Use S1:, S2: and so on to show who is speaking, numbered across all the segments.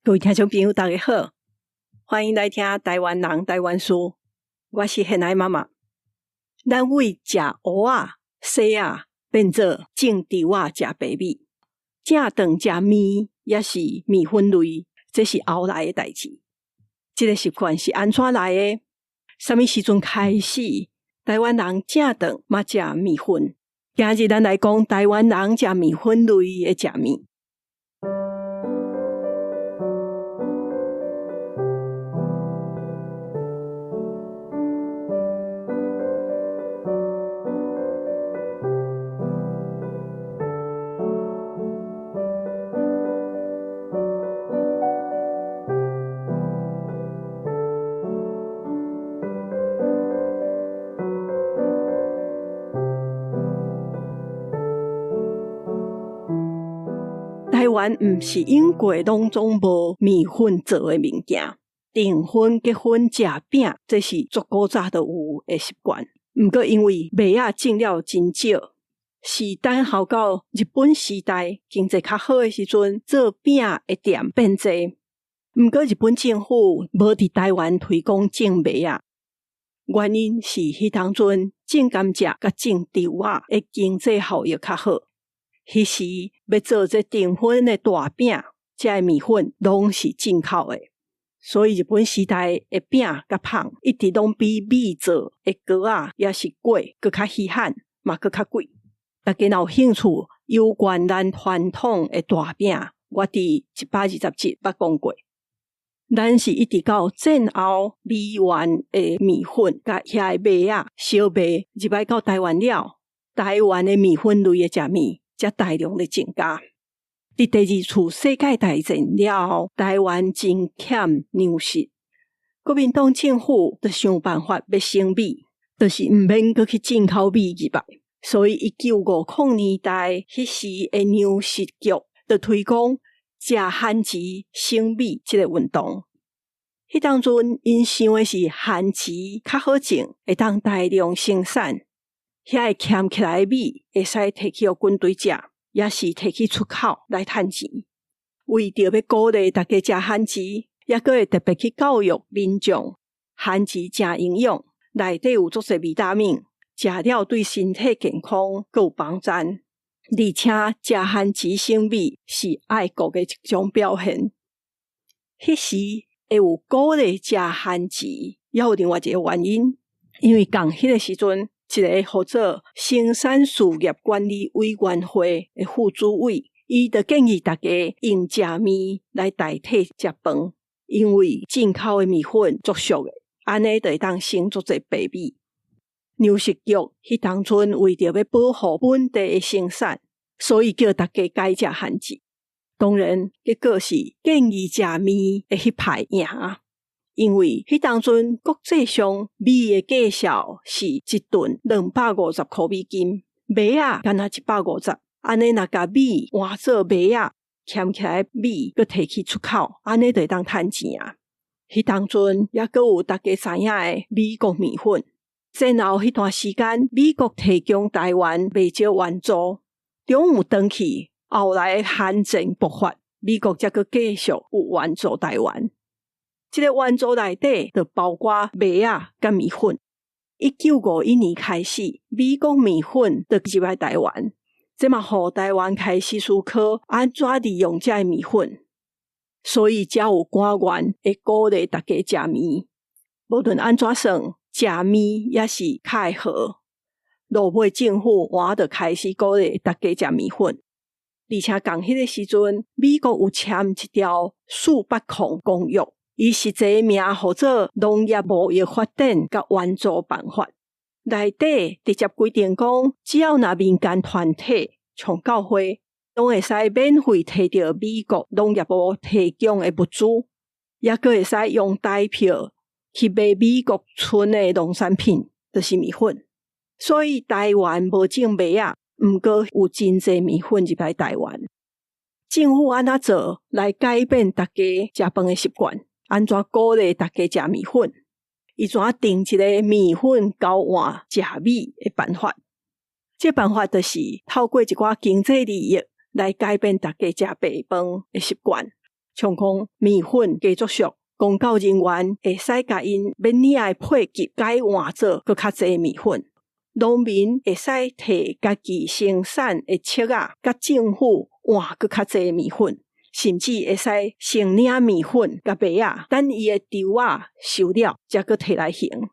S1: 各位聽眾朋友，大家好，歡迎來聽台灣人台灣事。我是現愛媽媽。咱為食芋仔、踅仔變做種稻仔食白米，正頓食麵抑是麵粉類，這是後來的代誌。這個習慣是按怎來的？啥物時陣開始，台灣人正頓嘛食麵粉？今日咱來講台灣人食麵粉類的食物。台灣毋是永過攏總無麵粉做的物件，訂婚、結婚、食餅，這是足古早就有的習慣。毋過因為麥仔種了真少，是等候到日本時代經濟較好的時陣，做餅的店變濟。毋過日本政府無佇台灣推廣種麥仔，原因是彼當陣種甘蔗佮種稻仔的經濟效益較好。彼時欲做這澱粉的大餅，這个麵粉攏是進口的，所以日本時代的餅佮麭一直攏比米做的糕仔抑是粿閣較稀罕，嘛閣較貴。大家若有興趣有關咱傳統的大餅，我佇120集捌講過。咱是一直到戰後美元的麵粉佮遐个麥仔小麥入來到台灣了，台灣的麵粉類的食物才大量咧增加。佇第二次世界大戰了後，台灣真欠糧食，國民黨政府就想辦法欲省米，就是毋免閣去進口米入來。所以1950年代，彼時的糧食局就推廣食番薯省米這个運動。彼當陣，𪜶想的是番薯較好種，會當大量生產。遐个儉起來的米會使提去予軍隊食，抑是提去出口來趁錢。為著欲鼓勵大家食番薯，抑閣會特別去教育民眾，番薯誠營養，內底有足濟維他命，食了對身體健康閣有幫助。而且食番薯省米是愛國的一種表現。彼時會有鼓勵食番薯，猶有另外一個原因，因為仝彼个時陣，一个號做生產事業管理委員會的副主委，伊就建議大家用食麵來代替食飯，因為進口的麵粉足俗的，按呢就會當省足濟白米。糧食局彼當陣為著欲保護本地的生產，所以叫大家改食番薯。當然，結果是建議食麵的彼派贏。因為彼當陣國際上米的價數是一噸250箍美金，麥仔干焦150，按呢若共米換做麥仔，儉起來米閣提去出口，按呢就會當趁錢啊。彼當陣猶閣有大家知影的美國麵粉，戰後彼段時間，美國提供台灣袂少援助，中有轉去，後來韓戰爆發，美國才閣繼續有援助台灣。這个援助內底就包括麥仔佮麵粉。1951年開始，美國麵粉就入來台灣，這嘛予台灣開始思考按怎利用這个麵粉，所以才有官員會鼓勵大家食麵。無論按怎算，食麵也是較會好。落尾政府換就開始鼓勵大家食麵粉，而且仝彼个時陣，美國有簽一條四八控公約。伊實際名號做農業貿易發展佮援助辦法，內底直接規定講，只要若民間團體像教會，攏會使免費提著美國農業部提供的物資，抑閣會使用台票去買美國賰的農產品，就是麵粉。所以台灣無種麥仔，毋過有真濟麵粉入來台灣。政府按怎做來改變大家食飯的習慣？按怎鼓勵大家食麵粉？伊怎定一个麵粉交換食米的辦法？這辦法就是透過一寡經濟利益來改變大家食白飯的習慣，像講麵粉加足俗，公教人員會使共𪜶欲領的配給改換做閣較濟麵粉。農民會使提家己生產的粟仔，佮政府換閣較濟麵粉，甚至會使先領麵粉佮麥仔，等伊的稻仔收了，才閣提來還。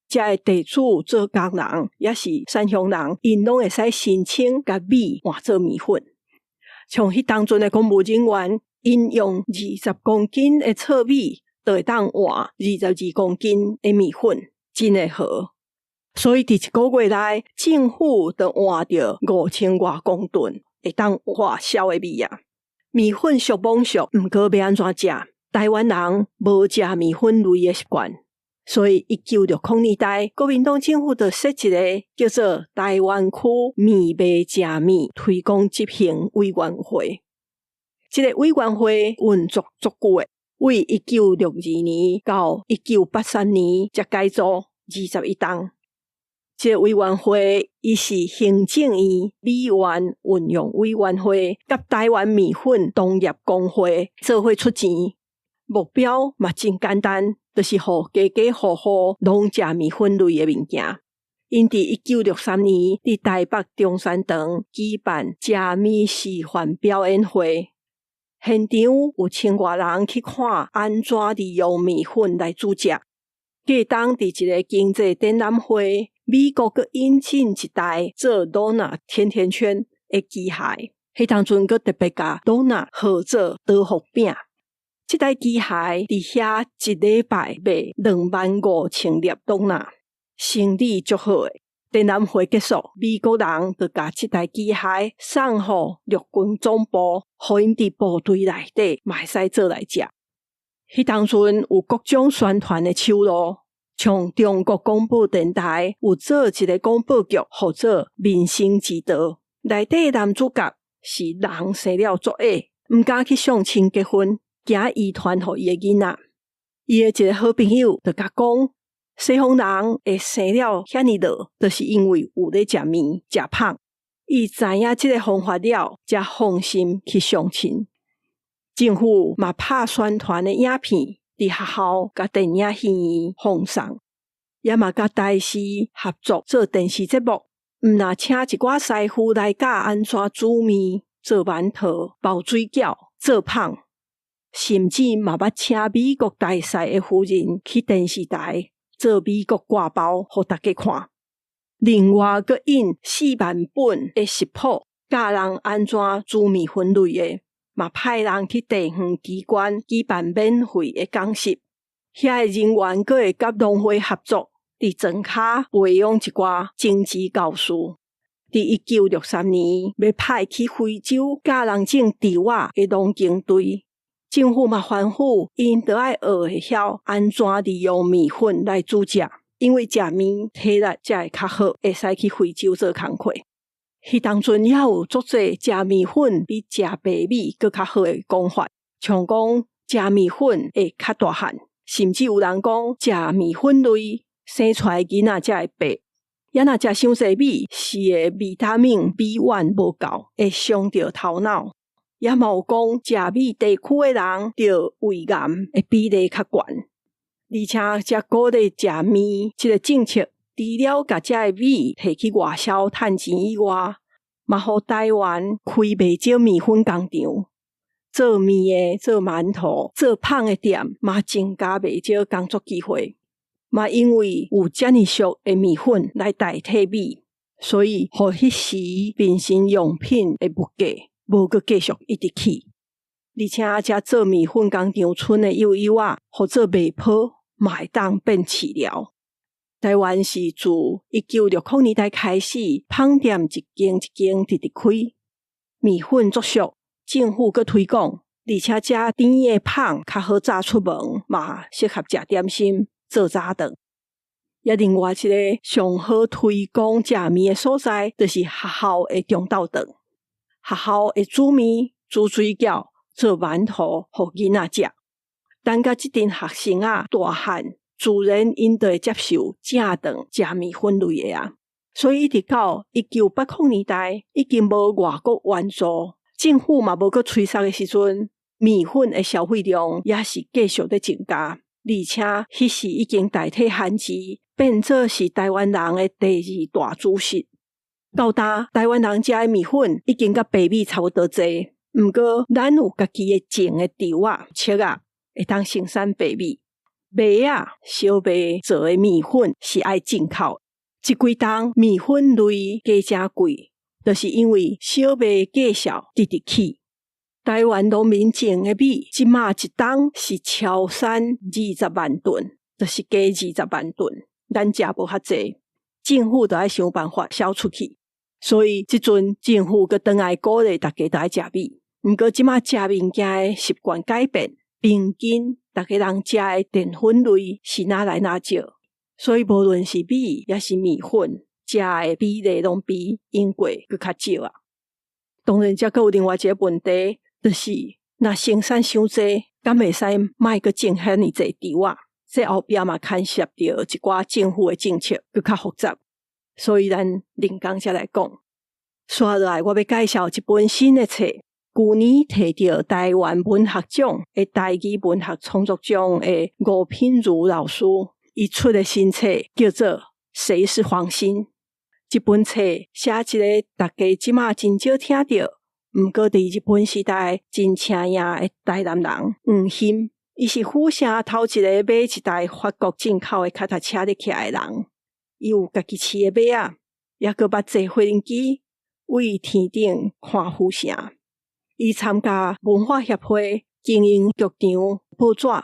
S1: 遮的地主做工人，抑是山鄉人，𪜶攏會使申請共米換做麵粉。像彼當陣的公務人員，𪜶用20公斤的糙米，就會當換22公斤的麵粉，真會好。所以佇一個月內，政府就換著5000外公噸會當外銷的米啊。麵粉俗罔俗，毋過欲按怎食？台灣人無食麵粉類的習慣，所以1960年代，國民黨政府就設一个叫做台灣區麵袂食麵推廣執行委員會。這个委員會運作足久的，為1962年到1983年才改組21冬。這个委員會，伊是行政院米源運用委員會佮台灣麵粉同業公會做伙出錢，目標嘛真簡單，就是予家家戶戶攏食麵粉類的物件。𪜶佇1963年佇台北中山堂舉辦食麵示範表演會，現場有千外人去看按怎利用麵粉來煮食。過冬佇一个經濟展覽會，美國閣引進一台做露娜甜甜圈的機械，彼當陣閣特別共露娜號做多福餅。這台機械佇遐一禮拜賣25,000粒露娜，生理足好的。展覽會結束，美國人就共這台機械送予陸軍總部，予𪜶佇部隊內底嘛會使做來食。彼當陣有各種宣傳的手路。像中國廣播電臺有做一个廣播劇，號做《民生之道》。內底男主角是人生了足矮，毋敢去相親結婚，驚遺傳予伊的囡仔。伊的一个好朋友就共講，西方人會生了遐爾老，就是因為有咧食麵食麭。伊知影這个方法了，才放心去相親。政府嘛拍宣傳的影片，佇學校佮電影戲院放送，也嘛佮台視合作做電視節目，毋若請一寡師傅來教按怎煮麵、做饅頭、包水餃、做麭，甚至嘛捌請美國大使的夫人去電視台做美國掛包，予大家看。另外，閣印4萬本的食譜，教人按怎煮麵粉類的。嘛派人去地方機關舉辦免費的講習，遐个人員閣會佮農會合作，佇莊跤培養一寡種子教師。佇1963年，欲派去非洲教人種稻仔的農耕隊，政府嘛吩咐𪜶著愛學會曉按怎利用麵粉來煮食，因為食麵體力才會較好，會使去非洲做工課。彼當陣猶有足濟食麵粉比食白米閣較好的講法，像講食麵粉會較大漢，甚至有人講食麵粉類生出來囡仔才會白。也若食傷濟米，是會維他命 B1 無夠，會傷著頭腦。也嘛有講食米地區的人著胃癌的比例較懸。而且遮鼓勵食麵這个政策，除了共遮的米提去外銷趁錢以外，嘛予台灣開袂少麵粉工廠，做麵的、做饅頭、做麭的店，嘛增加袂少工作機會。嘛因為有遮爾俗的麵粉來代替米，所以予彼時民生用品的物價無閣繼續一直起。而且遮做麵粉工廠賰的幼幼仔，予做賣婆，嘛會當變飼料。台灣是自1960年代開始，麭店一間一間直直開，麵粉足俗，政府閣推廣，而且遮甜的麭較好炸出門，嘛適合食點心、做早頓。也另外一个上好推廣食麵的所在，就是學校的中晝頓。學校會煮麵、煮水餃、做饅頭，予囡仔食。等甲這陣學生仔大漢，自然𪜶就會接受正頓食麵粉類的啊。所以一直到1980年代，已經無外國援助，政府嘛無閣催促的時陣，麵粉的消費量也是繼續咧增加，而且彼時已經代替番薯，變做是台灣人的第二大主食。到今台灣人食的麵粉已經佮白米差不多濟，毋過咱有家己的種的稻仔、粟仔，會當生產白米。麥仔小麥做的麵粉是愛進口。這幾冬麵粉類加誠貴，就是因為小麥價數直直起。台灣農民種的米，這馬一冬是超產20萬噸，就是加20萬噸。咱食無遐濟，政府就愛想辦法銷出去。所以這陣政府閣轉來鼓勵大家都愛食米。毋過這馬食物件的習慣改變，平均逐家人食的澱粉類是愈來愈少，所以無論是米抑是麵粉，食的比例攏比以過閣較少啊。當然，這閣有另外一個問題，就是若生產傷濟，敢會使莫閣種遐爾濟稻仔？這後壁嘛牽涉著一寡政府的政策，閣較複雜。所以咱另講才來講。紲落來，我欲介紹一本新的冊，舊年提著台灣文學獎的台語文學創作獎的吳品如老師，伊出的新冊叫做《誰是黃心》。這本冊寫一个大家這馬真少聽著，毋過佇日本時代真出名的台南人黃興，伊是府城頭一个買一台法國進口的跤踏車咧騎的人。伊有家己飼的馬仔，抑閣捌坐飛行機對天頂看府城。伊參加文化協會，經營劇場、報紙。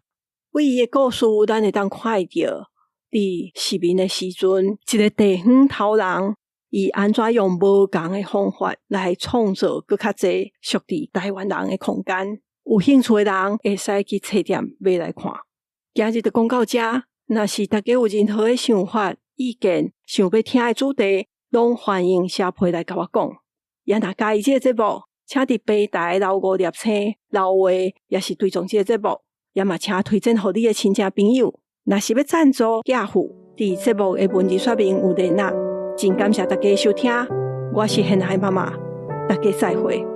S1: 對伊的故事，咱會當看會著，佇殖民的時陣，一个地方頭人，伊按怎用無仝的方法來創造閣較濟屬佇台灣人的空間。有興趣的人會使去冊店買來看。今日就講到遮，若是大家有任何的想法、意見，想欲聽的主題，攏歡迎寫批來共我講。也若佮意這个節目，請佇平台留五粒星、留話，抑是追蹤這個節目，也嘛請推薦予你的親戚朋友。若是欲贊助寄付，佇節目的文字說明有連結。真感謝大家收聽，我是現海媽媽，大家再會。